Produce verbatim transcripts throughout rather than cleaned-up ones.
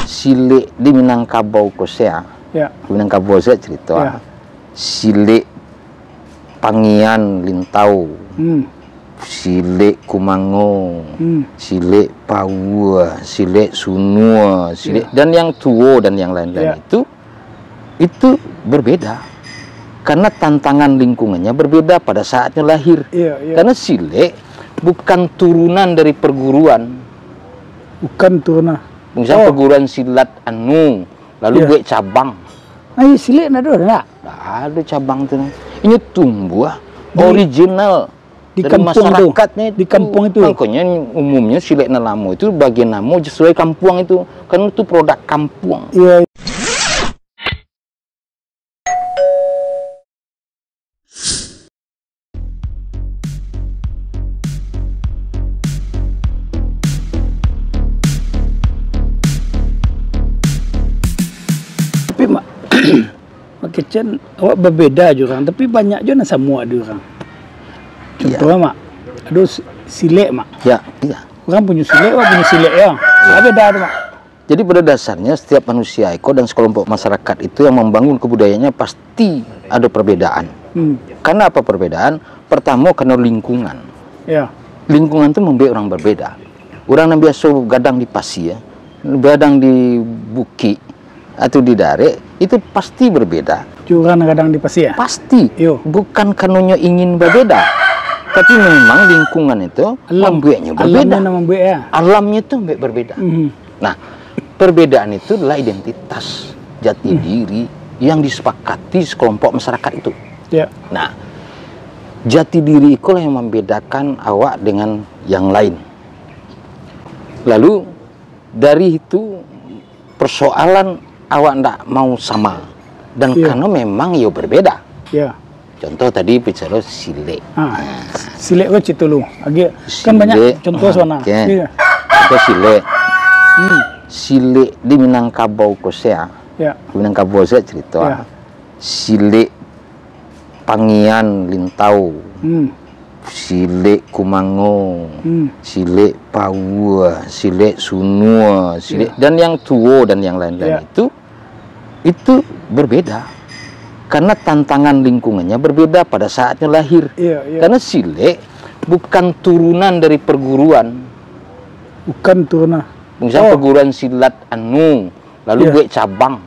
Silek di Minangkabau ko se, ah. Ya. Di Minangkabau se carito, ah. Ya. Silek Pangian Lintau, Hmm. silek Kumango, Hmm. silek Paua, silek Sunua, silek, Ya. dan yang tuo dan yang lain-lain Ya. itu, itu berbeda. Karena tantangan lingkungannya berbeda pada saatnya lahir. Iya, iya. Karena silek bukan turunan dari perguruan. Bukan turunan. Misal Oh. perguruan silat anu, lalu Iya. buek cabang. Ah, iya, silek ndak ado, ndak? Ndak ado cabang tu, nah. Inyo tumbuah Di original di dari kampuang tu. masyarakatnya Di itu. kampuang itu. Makanya umumnya silek nan lamo itu bagian namo sesuai kampuang itu. Karena itu produk kampuang. Iya. Tapi, Mak, Mak Kecen, awak babeda jo urang, tapi banyak jo nan samo ado urang. Contoh, Iya. Mak, ado si-, silek, Mak. Ya, iya. Urang punyo silek, awak punyo silek, ya. Iya. Beda tu, Mak. Jadi, pada dasarnya, setiap manusia iko dan sekelompok masyarakat itu yang membangun kebudayaannya pasti ada perbedaan. Hmm. Karena apa perbedaan? Pertama, karena lingkungan. Ya. Lingkungan tu mambuek urang berbeda. Urang nan biaso gadang di pasia, gadang di bukik, atau di darek, itu pasti berbeda. Urang gadang di pasia? Pasti. Iyo. Bukan karenonyo ingin berbeda, tapi memang lingkungan itu Alam. mambueknyo Alamnya berbeda. nan mambuek, ya? Alamnya tu mambuek berbeda. Mhm. Nah, perbedaan itu adalah identitas, jati Hmm. diri yang disepakati sekelompok masyarakat itu. Ya. Nah, jati diri ikolah yang membedakan awak dengan yang lain. Lalu, dari itu, persoalan awak ndak mau sama. Dan Ya. karena memang yo berbeda. Ya. Contoh tadi bicara silek. Ha, silek ko cito lu. Agak, kan banyak Silek, contoh ha, sana. oke. Iya. Contoh silek. Hmm. Silek di Minangkabau ko se, ah. Ya. Di Minangkabau se carito, Ya. ah. Silek Pangian Lintau, Hmm. silek Kumango, Hmm. silek Paua, silek Sunua, silek, Ya. dan yang tuo dan yang lain-lain Ya. itu, itu berbeda. Karena tantangan lingkungannya berbeda pada saatnya lahir. Iya, iya. Karena silek bukan turunan dari perguruan. Bukan turunan. Misal Oh. perguruan silat anu, lalu Iya. buek cabang.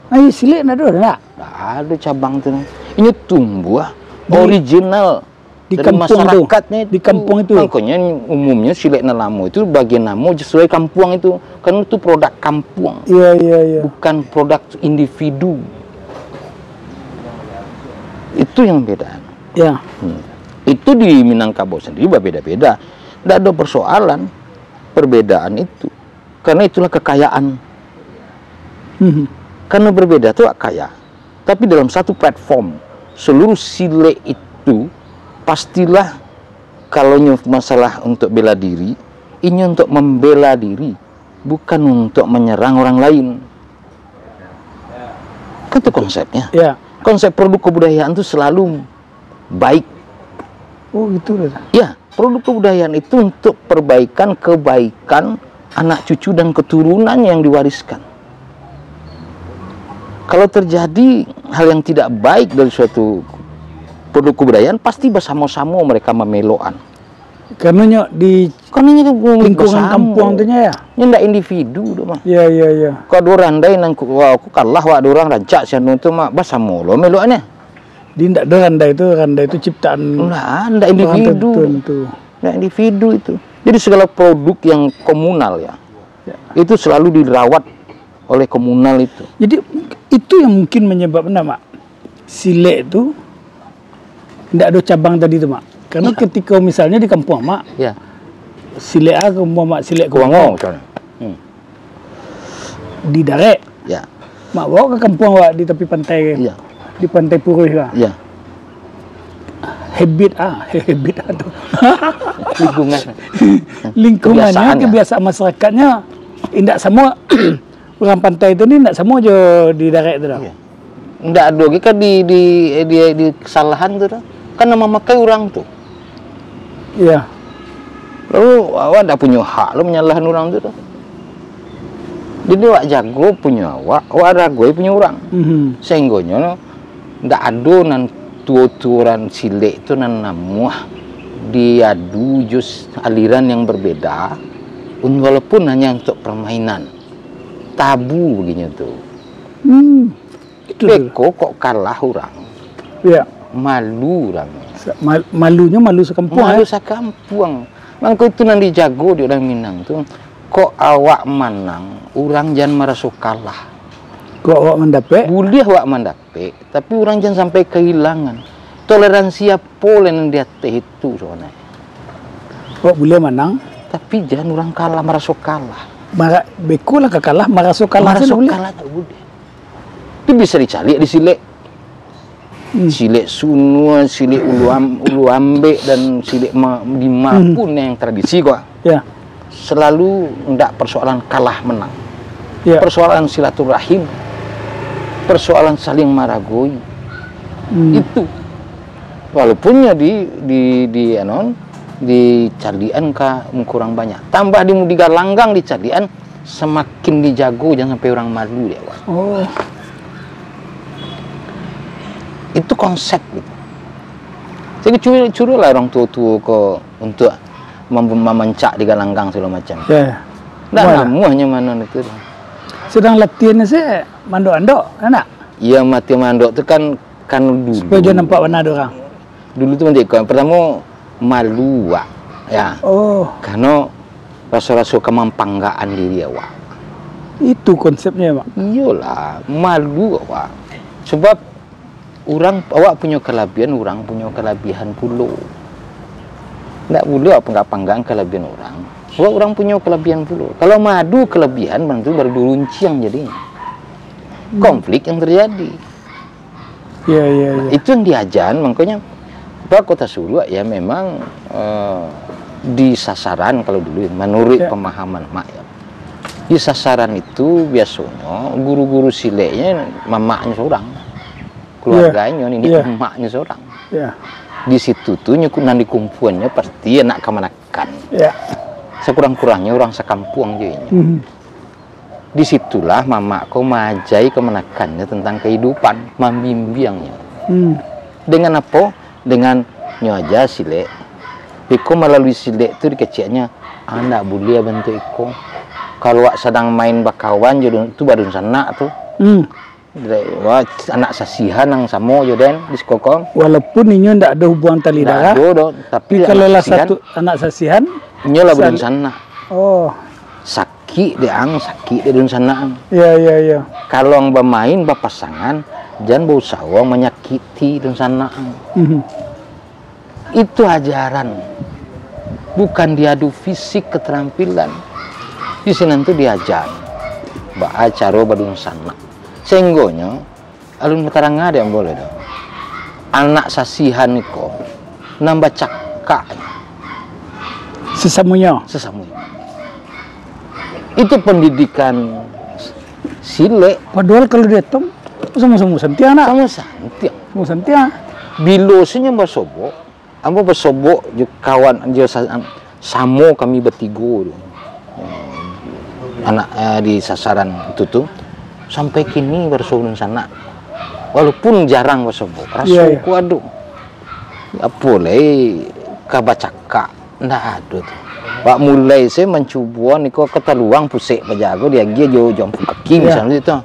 Ah, iya, silek ndak ado, ndak? Ndak ado cabang tu, nah. Inyo tumbuah Di, original di dari kampuang tu. masyarakatnya Di itu. kampuang itu. Makanya umumnya silek nan lamo itu bagian namo sesuai kampuang itu. Karena itu produk kampuang. Iya, iya, iya. Bukan produk individu. Itu yang beda. Ya. Hmm. Itu di Minangkabau sendiri berbeda-beda. Ndak ada persoalan perbedaan itu. Karena itulah kekayaan. Mhm. Karena berbeda tu kaya. Tapi dalam satu platform, seluruh silek itu pastilah kalau nyo masalah untuk bela diri, inyo untuk membela diri, bukan untuk menyerang orang lain. Kan itu konsepnya. Ya. Konsep produk kebudayaan tu selalu baik. Oh, gitu, Ustaz. Ya, produk kebudayaan itu untuk perbaikan kebaikan anak cucu dan keturunan yang diwariskan. Kalau terjadi hal yang tidak baik dari suatu produk kebudayaan, pasti bersama-sama mereka memelokan. Karena nyo di Karena ini kan lingkungan bersama. kampuang tu nya, ya? Ini ndak individu tu mah. Ya, ya, ya. Kok ado randai nan ku, wah, aku kalah wak ado urang rancak si anu tu mah, basamo lo meloknyo. Di ndak ado randai tu, randai tu ciptaan Nah, ndak orang individu. tertentu. Ndak individu itu. Jadi segala produk yang komunal ya, Ya. itu selalu dirawat oleh komunal itu. Jadi itu yang mungkin menyebabkan, Mak, silek tu ndak ado cabang tadi tu, Mak. Karena Ya. ketika misalnya di kampuang, Mak, Ya. silek ah, kampuang, Mak, silek Kuango kampuang. misalnya. Hmm. Di Darek. Ya. Mak bawa ke kampuang, Mak, di tapi pantai. Ya. Di Pantai Puruih lah. Ya. Habit ah, habit ah tu. Lingkungan. Lingkungannya, Kebiasaannya. kebiasaan masyarakatnya indak sama. Urang pantai tu ni ndak samo jo di Darek tu doh. Iya. Ndak ado ge kan di, di, di, di kesalahan tu doh. Kan nan mamakai urang tu. Iya. Lalu Awak ndak punyo hak lo manyalahan urang tu doh. Jadi, awak jago punyo awak, awak ragoi punyo urang. Mhm. Sahinggonyo, ndak ado nan tuo-tuo urang silek tu nan namuah diadu jo s-, aliran yang berbeda, un-, walaupun hanya untuk permainan. Tabu bagitu tu. Hmm. Itu tu. Beko kok kalah urang. Ya. Malu urang. Sa-, mal-, malunyo malu sakampuang, Malu eh? sakampuang. Mangko itu nan dijago di urang Minang tu. Kok awak manang, urang jan maraso kalah. Kok awak mandapek? Buliah awak mandapek, tapi urang jan sampai kahilangan. Toleransi apo lai nan di ateh itu sabananyo? Kok buliah manang? Tapi jan urang kalah, maraso kalah. Mara-, beko lah ka kalah, maraso kalah Maraso tu buliah. kalah tak buliah. Tu bisa dicaliak di silek. Hmm. Silek sunua, silek ulu am-, ulu ambek, dan silek ma-, di ma Hmm. pun yang tradisi ko. Ya. Selalu ndak persoalan kalah menang. Ya. Persoalan silaturahim, persoalan saling maragoi. Hmm. Itu. Walaupun nyo di, di, di, anu, dicaliakan ka muko urang banyak. Tambah di, digalanggang dicaliakan, samakin dijago, jan sampai urang malu dek awak. Oh. Itu konsep gitu. Jadi curi-, curilah urang tuo-tuo ko untuk mem-, mamancak digalanggang segala macam. Ya, ya. Ndak Wah. namuah nyo mano itu. Sedang latihan se mandok-andok, kan ndak? Iya, mati mandok tu kan, kan dulu. Supaya jan nampak bana dek urang. Dulu tu macam iko. Pertamo, malu awak. Ya. Oh. Karano raso-raso kamampanggaan diri awak. Itu konsepnyo, Mak? Iyolah, malu awak. Sebab urang, awak punyo kalabiahan, urang punyo kalabiahan pulo. Ndak buliah awak pangga-panggaan kalabiahan urang. Sebab urang punyo kalabiahan pulo. Kalau maadu kalabiahan, baru tu baru dirunciang jadi. Hmm. Konflik yang terjadi. Ya, ya, Nah, ya. itu yang diajan, makanya, Pak Kota Suruak, ya, memang, eh, di sasaran, kalau dulu, menurut Ya. pemahaman Mak, ya, di sasaran itu biasonyo guru-guru sileknyo mamaknyo seorang, Ya. keluarganyo, niniak Ya. mamaknyo seorang. Ya. Di situ tu nyo ku-, nan dikumpuannyo pasti anak kamanakan. Ya. Sekurang-kurangnyo urang sakampuang jo inyo. Mhm. Di situlah mamak ko maajai kamanakannyo tentang kahidupan, mambimbiangnyo. Hmm. Dengan apo? Dengan nyo aja silek. Iko malalui silek tu dikeceknyo, "Ah, ndak buliah bantuak iko. Kalau awak sadang main bakawan jo dun-, tu badunsanak tu." Hmm. Dek, wah, anak sasihan nan samo jo den di siko ko. Walaupun inyo ndak ado hubungan tali Ndak darah, ado doh, tapi tapi kalau anak lah sasihan, satu anak sasihan, inyo lah sal- badunsanak. Oh. Sakik dek ang, sakik dek dunsanak ang. Ya, ya, ya. Kalau ang bamain bapasangan, jan bausaho ang manyakiti dunsanak ang. Mhm. Itu ajaran. Bukan diadu fisik, keterampilan. Di sinan tu diaja baa caro badunsanak. Sahinggonyo, alun bataranga dek ambo lai tu. Anak sasihan iko nan bacakak. Sesamonyo. Sesamonyo. Itu pendidikan silek. Padahal kalau dietong, samo-samo santiang, nak? Samo santiang. Samo santiang. Bilo se nyo basobok, ambo basobok jo kawan, jo sa-, samo kami batigo tu. Anak, eh, di sasaran itu tu, sampai kini baraso dunsanak. Walaupun jarang basobok, raso Iya, iya. ko ado. Apo lai ka bacakak. Ndak ado tu. Wak mulai se mancubo niko ka taluang pusek pajago diagiah jo jampu kaki Iya. misalnyo tu.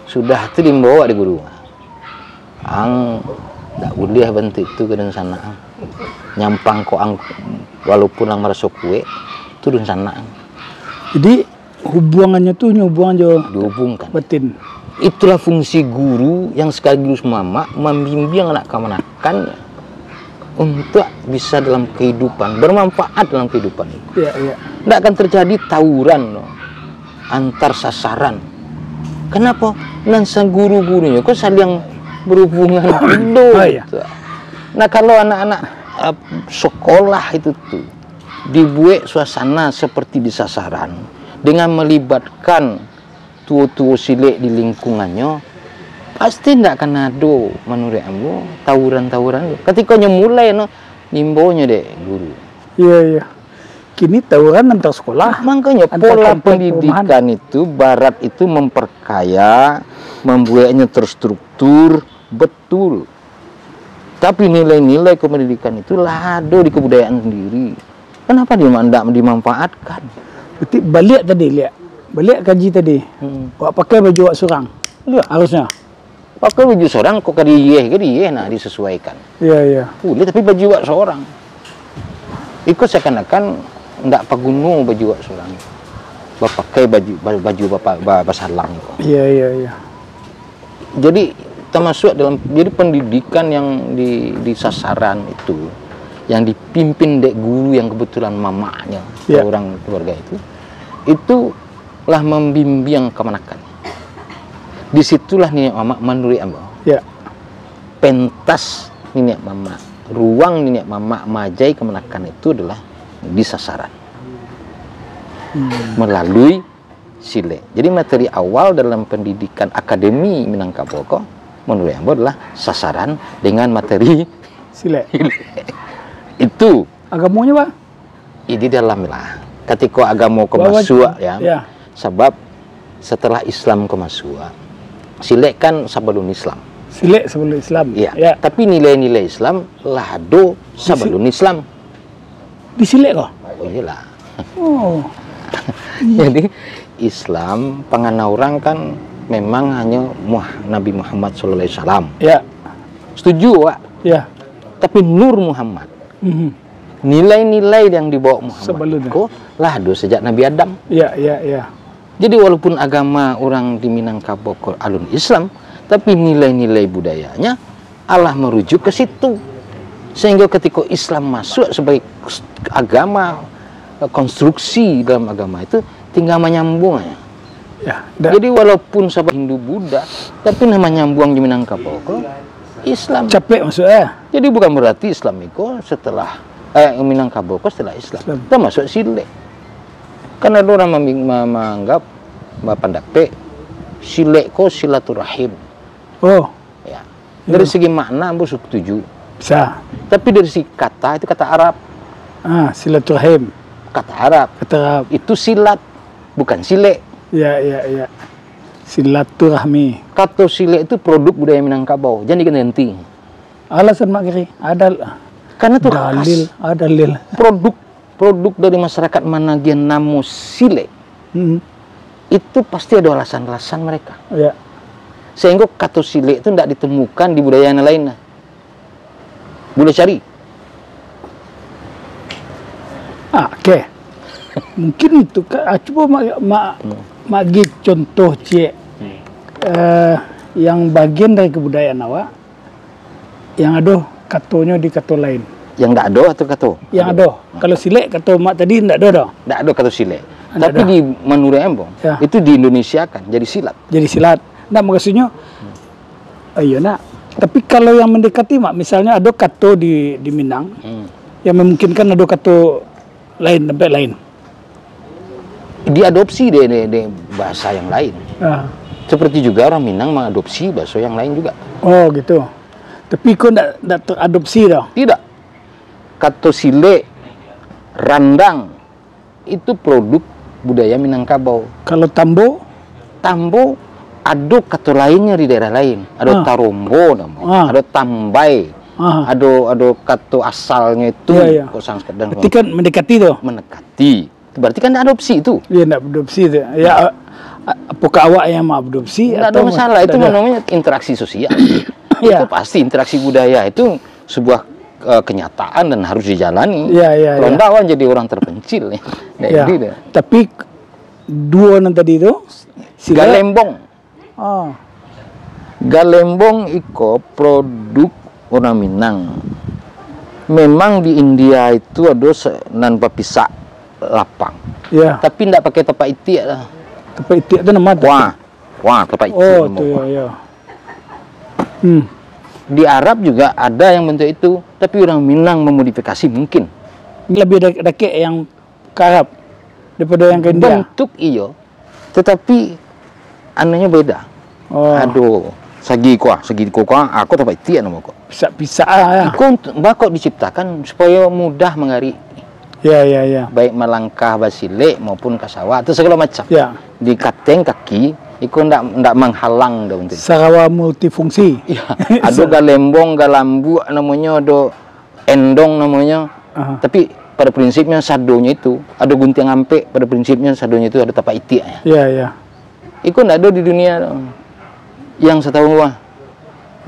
Sudah tu diimbau wak di guru. Ang ndak buliah bantuak itu ka dunsanak ang. Nyampang ko ang, walaupun ang maraso kuek, tu dunsanak ang. Jadi, hubungannyo tu nyo hubungan jo Dihubungkan. batin. Itulah fungsi guru yang sekaligus mamak, mambimbiang anak kamanakan untuak bisa dalam kehidupan, bermanfaat dalam kehidupan. Iya, iya. Ndak akan terjadi tawuran, no, antar sasaran. Kenapa? Nan saguru-gurunyo ko saliang berhubungan pulo, Oh, iya. gitu. Nah, kalau anak-anak, eh, sekolah itu tu dibuek suasana seperti di sasaran dengan melibatkan tuo-tuo silek di lingkungannyo, pasti ndak akan ado, manuruik ambo, tawuran-tawuran tu. Katiko nyo mulai no, diimbonyo dek guru. Iya, iya. kini tawuran antar sekolah, Makanya antar pola komplek perumahan. pendidikan itu barat itu memperkaya, membuatnya terstruktur, betul. Tapi nilai-nilai kependidikan itu lah ada di kebudayaan sendiri. Kenapa dia tidak dimanfaatkan? Berarti baliak tadi, liak. Baliak kaji tadi. Hmm. Awak pakai baju awak surang. Ya. Harusnya. Pakai baju seorang kok ka diiyeh ka diiyeh, nah, disesuaikan. Ya, ya. Boleh, tapi baju awak seorang. Iko seakan-akan ndak paguno baju awak seorang. Bapakai baju ba- baju bapa, ba- basalang tu. Ya, ya, ya. Jadi termasuk dalam, jadi pendidikan yang di, di sasaran itu, yang dipimpin dek guru yang kebetulan mamaknya Ya. orang keluarga itu, itu lah membimbing kamanakan. Di situlah niniak mamak, menurut ambo, Ya. pentas niniak mamak, ruang niniak mamak maajai kamanakan itu adalah di sasaran, melalui silek. Jadi materi awal dalam pendidikan akademi Minangkabau ko, menurut ambo, adalah sasaran dengan materi Silek. itu. Agamonyo, Pak? Di dalam lah. Katiko agamo ko Bahwa- masuak, ya. Ya. Sabab setelah Islam ko masuak, silek kan sabalun Islam. Silek sabalun Islam. Ya. Ya. Tapi nilai-nilai Islam lah ado sabalun Islam. Di silek ko? Oh, iyalah. Oh. Jadi Islam pangana urang kan memang hanyo Muh- Nabi Muhammad sallallahu alaihi wasallam. Ya. Setuju awak. Ya. Tapi Nur Muhammad, Mhm. nilai-nilai yang dibawa Muhammad Sabalun ko lah ado sejak Nabi Adam. Ya, ya, ya. Jadi walaupun agama urang di Minangkabau ko alun Islam, tapi nilai-nilai budayanya alah merujuk ke situ. Sehingga ketika Islam masuk sebagai agama, konstruksi dalam agama itu tinggal menyambung aja. Ya, dah. Jadi walaupun sabab Hindu Buddha, tapi nah manyambuang jo Minangkabau ko Islam. Capek masuk eh. Jadi bukan berarti Islam iko setelah eh Minangkabau ko setelah Islam. Islam. Termasuk silek. Kan ada orang mami- ma- menganggap, berpendapat silek ko silaturahim. Oh, Ya. Dari segi makna ambo setuju. Bisa. Tapi dari segi kata, itu kata Arab. Ah, silaturahim. Kata Arab. Kata Arab. Itu silat, bukan silek. Ya, ya, ya. Silaturahmi. Kata silek itu produk budaya Minangkabau. Jangan diganti. Alasan Mak Giri. Ada Karena itu khas. Dalil, ada dalil. Produk produk dari masyarakat managian namo silek, Hmm. itu pasti ada alasan-alasan mereka. Ya. Sehingga kata silek itu tidak ditemukan di budaya yang lain. Boleh cari. Ah, oke. Mungkin itu ka, ah, cuba mak mak mak gi contoh ciek. Eh, yang bagian dari kebudayaan awak yang ado katonyo di kato lain. Yang tidak ada atau kata? Yang ado. Kalau silek kato mak tadi ndak ado dah. Tidak ada kata silek. Ndak Tapi ada. Di menurut ambo, Ya. Itu di Indonesia kan jadi silat. Jadi silat. Ndak maksudnyo. Iyo nak. Tapi kalau yang mendekati mak, misalnya ado kato di di Minang Hmm. yang memungkinkan ado kato lain, tempat lain. Diadopsi deh, deh, deh bahasa yang lain. Ah. Seperti juga orang Minang mengadopsi bahasa yang lain juga. Oh gitu. Tapi kau ndak ndak teradopsi dah. Tidak. Kato silek, randang, itu produk budaya Minangkabau. Kalau tambo, Tambo ado kato lainnya di daerah lain. Ado Ah. tarombo namo, Ah. ado tambai, Ah. ado ado kato asalnya itu Iya, iya. kok Sanskerta dan berarti kan mendekati tu. Mendekati. Berarti kan adopsi itu. Iya, ndak adopsi tu. Ya, a- a- apakah awak yang mau adopsi Tidak ada atau masalah, itu ndak ada? Namanya interaksi sosial. Iya. Itu pasti interaksi budaya itu sebuah eh, kenyataan dan harus dijalani. Iya, iya, Kalau iya. Ndak, awak jadi orang terpencil nih. Nah, Ya. jadi deh. Tapi duo nan tadi tu, silek, Galembong. Ah, Galembong iko produk orang Minang. Memang di India itu ada se- nan bapisak lapang. Ya. Tapi ndak pakai tapak itiak lah. Tapak itiak tu nama tu? Wah, wah tapak itiak. Oh, Nama tu ya, wah. Ya. Hmm. Di Arab juga ada yang bentuk itu, tapi orang Minang memodifikasi mungkin. Lebih dak- dakek yang ke Arab daripada yang ke India. Bentuk iyo, tetapi anunya beda. Oh. Aduh, sagi kuah, sagi kuah, aku tapak itiak nama kok. Pisak-pisak lah ya. Iko untuk bakok diciptakan supaya mudah mengari. Ya, ya, ya. Baik malangkah basilek maupun ka sawah atau sagalo macam. Ya. Di kateng kaki, iko ndak ndak manghalang doh untuk itu. Sarawa multifungsi. Ya, ado galembong, galambuak namonyo, ado endong namonyo. Aha. Tapi pada prinsipnya sadonyo itu, ado guntiang ampek, pada prinsipnya sadonyo itu ado tapak itiaknya. Ya, ya. Iko ndak ado di dunia tu. Yang satahu wah.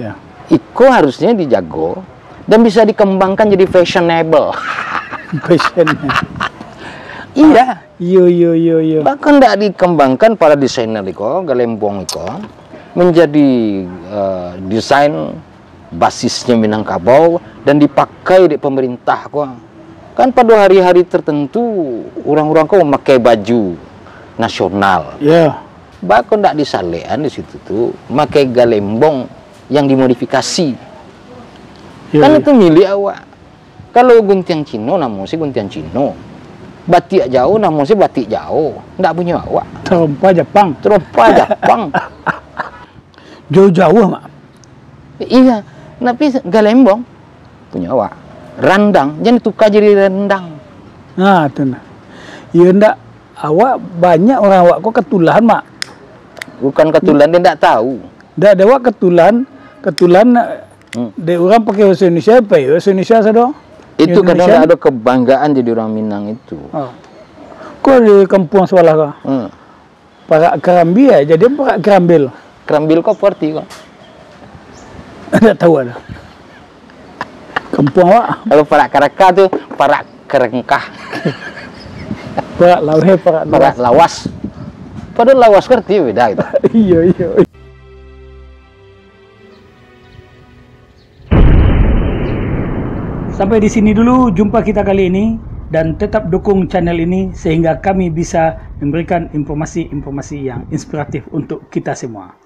Ya. Iko harusnya dijago dan bisa dikembangkan jadi fashionable. Fashion. Iya. Iyo, iyo, iyo, iyo. Bahkan ndak dikembangkan para desainer iko, galembong iko menjadi eh, desain basisnya Minangkabau dan dipakai dek pemerintah ko. Kan pada hari-hari tertentu orang-orang ko memakai baju nasional. Ya. Bako ndak disalekan di situ tu, makai galembong yang dimodifikasi. Ya, Kan ya. Itu milik awak. Kalau guntiang Cino, namo se guntiang Cino. Batik Jao, namo se batik Jao. Ndak punyo awak. Tarompa Japang. Tarompa Japang. Jauh-jauh, Mak. Iya, tapi galembong punyo awak. Randang, jan tuka jadi rendang. Nah, tu nah. Iyo ndak, awak banyak orang awak ko ketulan, Mak. Bukan ketulan, dia ndak tahu. Ndak ada awak ketulan, ketulan nak Hmm. dek orang pakai bahasa Indonesia, pakai bahasa Indonesia sado. Itu kadang Indonesia. Ada kebanggaan jadi orang Minang itu. Ha. Ko di kampung sebelah ko. Hmm. Parak Kerambi ya, jadi parak Kerambil. Kerambil ko apa arti ko? Ndak tahu ada. Kampung awak. Kalau parak Karaka tu parak Kerengkah, Parak Laweh, parak parak Luas. Lawas. Padahal Lawas ko arti beda gitu. Iyo, iyo. Sampai di sini dulu jumpa kita kali ini, dan tetap dukung channel ini sehingga kami bisa memberikan informasi-informasi yang inspiratif untuk kita semua.